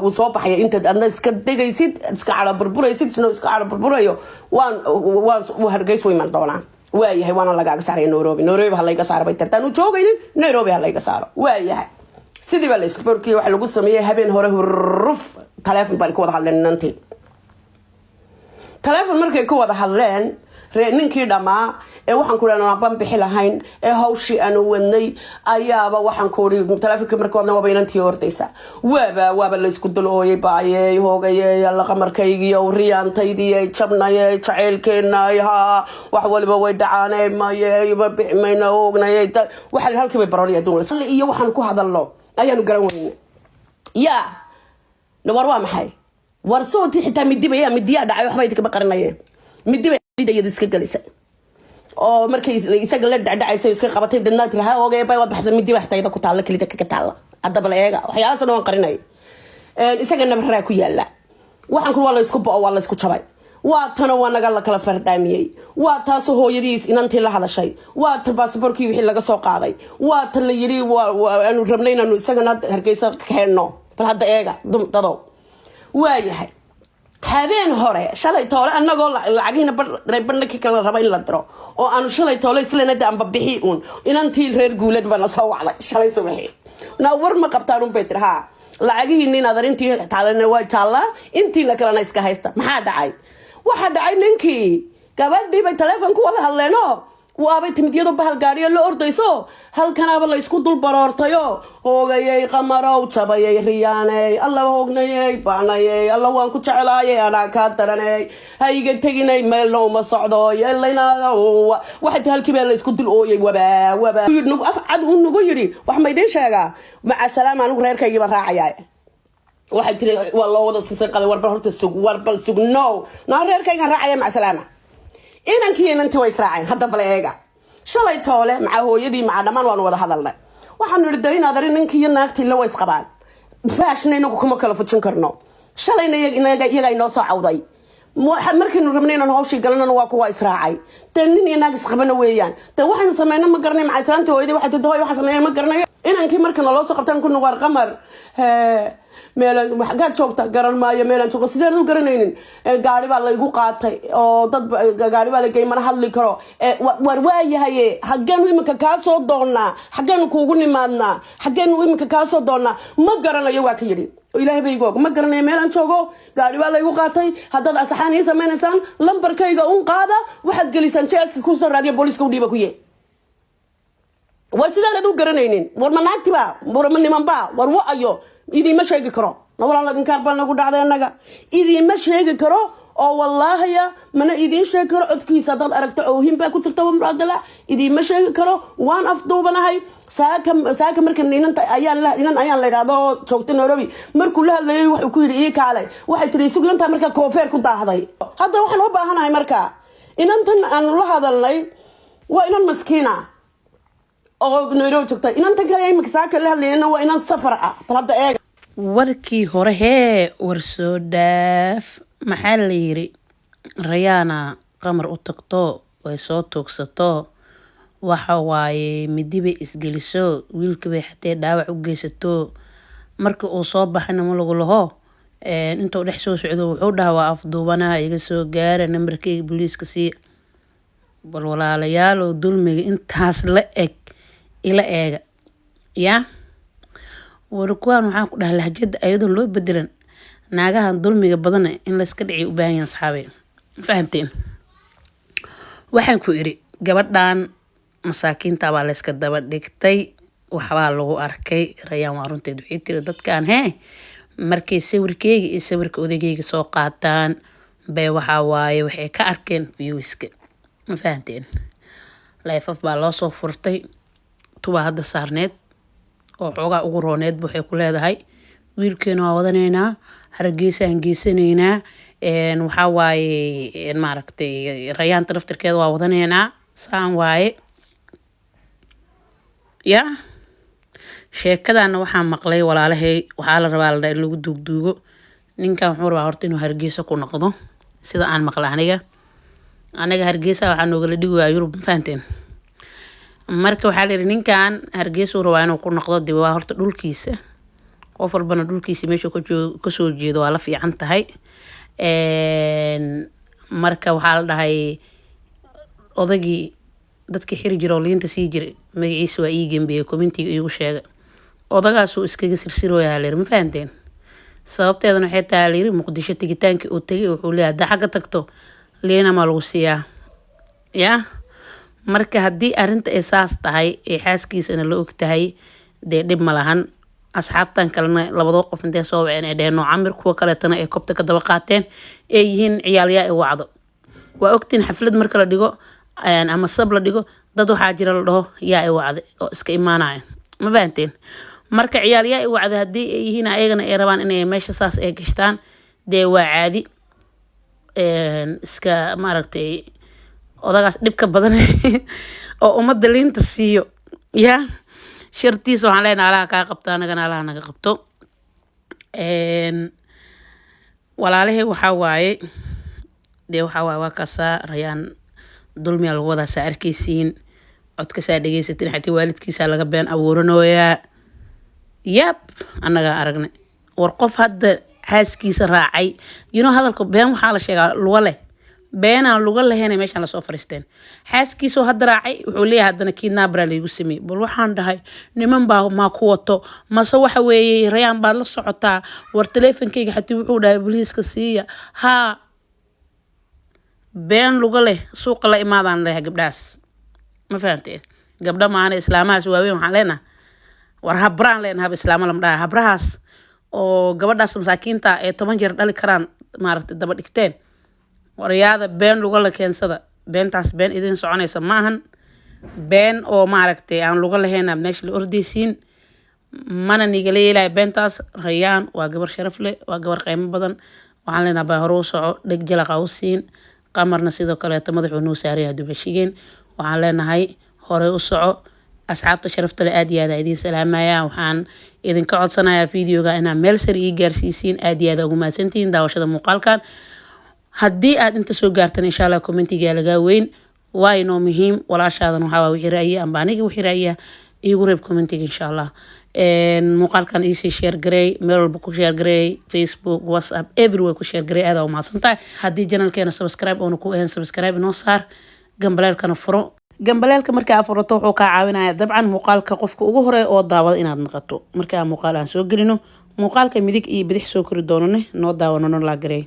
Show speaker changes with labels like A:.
A: Wuu soo baxaya intaad adna iska degaysid, iska calo burburaysid, isna iska calo burburayo. Waan Hargeys u iman doonaa. Waayahay, waana lagaaga saaraya Nairobi. Nairobi ha layga saaro bay tartaan u joogaynin, Nairobi ha layga saaro. Waayahay, sidii baa la isborkii waxa lagu sameeyey. Habeen hore huruf taleefon baan ku wada hadleen inantii. Taleefon markay ku wada hadleen, ninkii dhammaa ee waxaan ku dhahan ban bixi lahayn ee hawshii aanu wadnay ayaaba waxaan ku uri taleefonka marka wadna waaba inantii ordaysa, waaba laysku dulooyay. Baayey, hoogayey, alla qamarkaygiyo riyaantaydii jabnayey, jaceylkeenay, ha wax waliba way dhacaanay, maye ma bixi mayna, oognayay. Waxa halkii bay baroonay adduun iyo waxaan ku hadalno ayaanu garan weyne. Ya war, waa maxay? War sootii xitaa midibaya, midiyaa dhacay, waxba idinkama qarinayeen. Midiba iyadu iska gelisay oo markay isaga la dhacdhacaysay iska qabatay, dadna tiri ha oogay bay waad baxsan. Midiba xitaa iyada ku taalla, kelida kaga taalla. Haddaba la eega, waxyaalahaas dhan waan qarinay. Isaga nabaraa ku yaala. Waxaan ku waa la isku bo'o, waa la isku jabay. Waa tana, waa naga la kala fardaamiyey. Waa taasoo hooyadiis inantii la hadashay. Waa ta baasaboorkii wixii laga soo qaaday. Waa ta la yidhi aanu rabnay inaanu isagana Hargeysa keenno. Bal hadda eega dadow. Waayahay, habeen hore, shalay toole, anagoo lacagihiina badhna kii kale la raba in la diro oo aanu shalay toole islena de amba bixi uun, inantii reer Guuleed baa na soo wacday shalay subaxii. Na war ma qabtaan un bay tiri. Haa, lacagihiina inaad arintii taalana waa taallaa, intiina kalena iska haysta. Maxaa dhacay? Waxaa dhacay, ninkii gabadhii bay taleefon ku wada hadleenoo waabay timid iyadoo bahal gaadhiyo la ordayso. Halkanaaba la isku dul baroortayo. Hoogayay, qamarow, jabayay, riyaaney, alla hoognayay, baanayay, alla waan ku jeclaayay, anaa kaa daranay, ha iga teginay, meelna uma socdo yeelaynaada. Waxay tahay halkii baa la isku dul ooyay. Wabaa wabaa af cad uu nagu yidhi, wax ma idiin sheegaa? Maca salaama, anigu reerkaygii baan raacayaa. Waxay tiri waa loo wada sisay qaday. Warbal horta sug, warbal sug. No, naa, reerkaygaan raacaya, maca salaama. Inankii inantii way israaceen. Hadda bale eega, shalay toole maca hooyadii maca dhammaan waanu wada hadalnay. Waxaanu idhi darin adari, ninkii iyo naagtii la way isqabaan, faashna inagu kuma kala fujin karno. Shalayna iyagaa inoo soo cawday. Markaynu rabnay inaan hawshii galanana waa kuwa israacay. Dee nin iyo naag isqabana weeyaan. Dee waxaynu sameyna ma garanay. Maca islaantii hooyadii waxay tii, hooy, waxaan sameeya ma garanayo. Inankii marka naloo soo qabtaan ku nuqaar qamar meelan waxgaad joogta garan maayo. Meelaan joogo sideen u garanaynin? Gaari baa laygu qaatay oo dad gaari baa la geey, mana hadli karo. War waayahaye, xaggeenu iminka kaa soo doonnaa? Xaggeenu kuugu nimaadnaa? Xaggeenu iminka kaa soo doonnaa? Ma garanayo, waa ka yidhi. Ilaahay bay igu og, ma garanayo meelaan joogo, gaari baa laygu qaatay. Haddaad asaxaan ii samaynaysaan, lambarkayga un qaada, waxaad gelisaan jeeska, kusoo raadiya, booliiska u dhiiba ku ye. War sidaan ad u garanaynin? War ma naagtiba? War ma nimanba? War wa-ayo, idiima sheegi karo. Na walaal, inkaar baa nagu dhacday annaga. Idiima sheegi karo oo wallaahaya mana idiin sheegi karo. Codkiisa haddaad aragto, oohin baa ku jirta muraadala. Idiima sheegi karo, waan afduubanahay. Saaka saaka marka inanta ayaan la inan ayaan la idhaahdo oo joogta Nairobi, markuu la hadlayay wuxuu ku yidhi ii kaalay. Waxay tiri isug, inantaa markaa koofeer ku daahday. Hadda waxaan u baahanahay marka inantan aanu la hadalnay waa inan maskiina oo Nairobi joogta. Inantan kale imika saaka la hadlayana waa inan safar ah. Bal hadda eega.
B: Warkii hore hee, war soo dhaaf. Maxaa la yiri? Rayaana Qamar u tagto, way soo tuugsato. Waxa waaye, midibay isgeliso, wiilkabay xatee dhaawac u geysato. Marka uu soo baxayna ma lagu laho. Intuu dhex soo socdo wuxuu dhahaa waa afduubanaha, iga soo gaara, nambarkayga booliiska sii. Bal walaalayaalow, dulmiga intaas la eg ila eega. Yaa war, kuwaan waxaan ku dhaha lahjada ayadoon loo bedelan, naagahan dulmiga badana in layska dhiciy u baahan yahan. Asxaabe, fahanteen? Waxaan ku iri gabadhan masaakiinta baa layska daba dhigtay, waxbaa lagu arkay. Rayaan waa runteed, waxay tiri dadkan hee markay sawirkeyga iyo sawirka odaygeyga soo qaataan bay waxaa waaye waxay ka arkeen viewska. Ma fahanteen? Live baa loo soo furtay, tubaa hadda saarneed oo xoogaa ugu rooneedba. Waxay ku leedahay wiilkeena waa wadanaynaa, Hargeysaan geysanaynaa. Waxaa waaye, maaragtay, Rayaanta naftirkeeda waa wadanaynaa. Saan waaye ya sheekadana. Waxaa maqlay walaalahay, waxaa la rabaa la in lagu duugduugo ninkan. Wuxuu rabaa horta inuu Hargeysa ku noqdo, sida aan maqlay aniga. Aniga Hargeysa waxaa noogala dhigi waaya Yurub. Ma fahanteen? Marka waxaa la yidhi ninkan Hargeysa uu rabaa inuu ku noqdo, dib waa horta dhulkiisa. Qof walbana dhulkiisa meeshuu kasoo jeedo waa la fiican tahay. Marka waxaa la dhahay odagii dadka xiri jira oo liinta sii jiray, magaciisa waa ii gembeeyey, commentiga iigu sheegay, odagaasuu iskaga sirsirooyaa layiri. Ma fahanteen? Sababteedana waxay tahay, layiri, Muqdisho tegitaankii uu tegay, wuxuu leeyahay haddaa xagga tagto liina maa lagu siiyaa yaa. Marka haddii arrinta ay saas tahay ee xaaskiisana la og tahay, dee dhib ma lahan. Asxaabtan kalena labadoo qof intay soo waceen ay dheheen noo camir, kuwa kaleetana ay kobta ka daba qaateen, ee yihiin ciyaalyaa i wacdo. Waa ogtiin, xaflad marka la dhigo ama sab la dhigo, dad waxaa jira la dhaho "yaa i wacday" oo iska imaanaya. Ma fahanteen? Marka ciyaal yaa i wacday haddii ay yihiin, ayagana ay rabaan inay meesha saas ay gashtaan, dee waa caadi. Iska maaragtay odagaas dhibka badan oo ummadda liinta siiyo ya shartiisa, waxaan leenahay Allaha kaa qabto, anagana Allaha naga qabto. Walaalahey, waxaa waaye dee, waxaa waaye waa kaasaa Rayaan dulmiyaa lagu wadaa, saa arkaysiin, codkasaa dhegeysatin, xataa waalidkiisaa laga been abuuranooyaa. Yab, annagaa aragnay. War qof hadda xaaskiisa raacay, hadalka been waxaa la sheegaa luga leh, beenaan luga lahayn meeshaan lasoo fariisteen. Xaaskiisoo hadda raacay, wuxuu leeyahay haddana kidnapper laygu sameeyey. Bal waxaan dhahay, niman baa maa ku wato mase waxa weeye Rayaan baad la socotaa? War taleefonkeyga xatii wuxuu dhahay booliiska siiya. Haa, been luga leh suuqa la imaadaan leeyahay gabdhahaas. Ma fahanteen? Gabdha maahane, islaamahaas waaweyn waxaan leenahay, war habraan leenahay, hab islaama lama dhaha, habrahaas oo gabadhaas masaakiinta ee 10 jeer dhali karaan maaragtay daba dhigteen. Waryaada, been luga la keensada, beentaas been idin soconaysa maahan. Been oo maaragtay aan luga lahayn aad meesha la ordaysiin, mana nigala yeelaya beentaas. Rayaan waa gabar sharaf leh, waa gabar qiimo badan. Waxaan leenahay baa hore u soco, dheg jalaqa u siin. Qamarna sidoo kaleeto madaxuu noo saaran yahay dubashigeen. Waxaan leenahay hore u soco. Asxaabta sharafta leh, aad iyo aad idiin salaamaya. Waxaan idinka codsanayaa videoga inaad meel sare ii gaarsiisiin. Aad iyo aad ugu mahadsantihiin daawashada muuqaalkan. Haddii aad inta soo gaartan, insha Allah commentiga lagaa weyn, waa inoo muhiim. Walaashaadan waxaa waa wixii ra'yi amba aniga wixii ra'yiya iigu reeb commentiga, insha Allah. Muuqaalkan iisii share gareey, meel walba ku share gareey, Facebook, WhatsApp, everywhere ku share gareey. Aad u mahadsantahay. Haddii channelkeena subscribe oona ku ahayn, subscribe inoo saar, gambaleelkana furo. Gambaleelka markaa furato wuxuu kaa caawinaya dabcan muuqaalka qofka ugu horeeya oo daawada inaad naqato markaa muuqaal aan soo gelino. Muuqaalka midig iyo bidix soo kori doonane, noo daawanano, laa gareey.